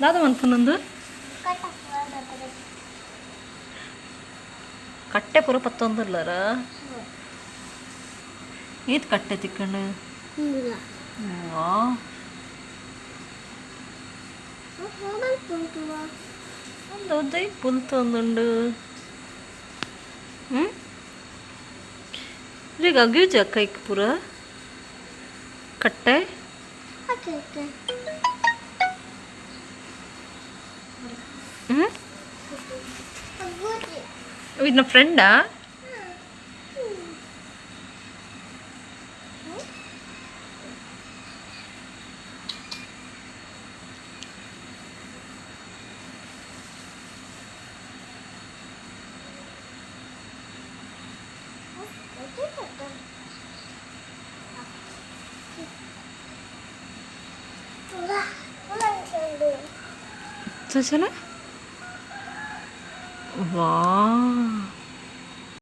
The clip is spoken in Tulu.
ದಾದ ಮನ್ಪುನಂದು ಕಟ್ಟೆ ಪೂರ ಪತ್ತೊಂದುಲ್ಲಾರ ಏತ್ ಕಟ್ಟೆ ತಿಕ್ಕಂಡು? ವಾ, ಒಂದು ಪುಲ್ತೊಂದುಂಡು. ಹ್ಮ್ ಈಗ ಅಗ್ಯೂಜ ಕೈಕ್ ಪೂರ ಕಟ್ಟೆ. ಹ್ಮ್ ಇದನ್ನ ಫ್ರೆಂಡಾ? ಚಲ. ವಾ.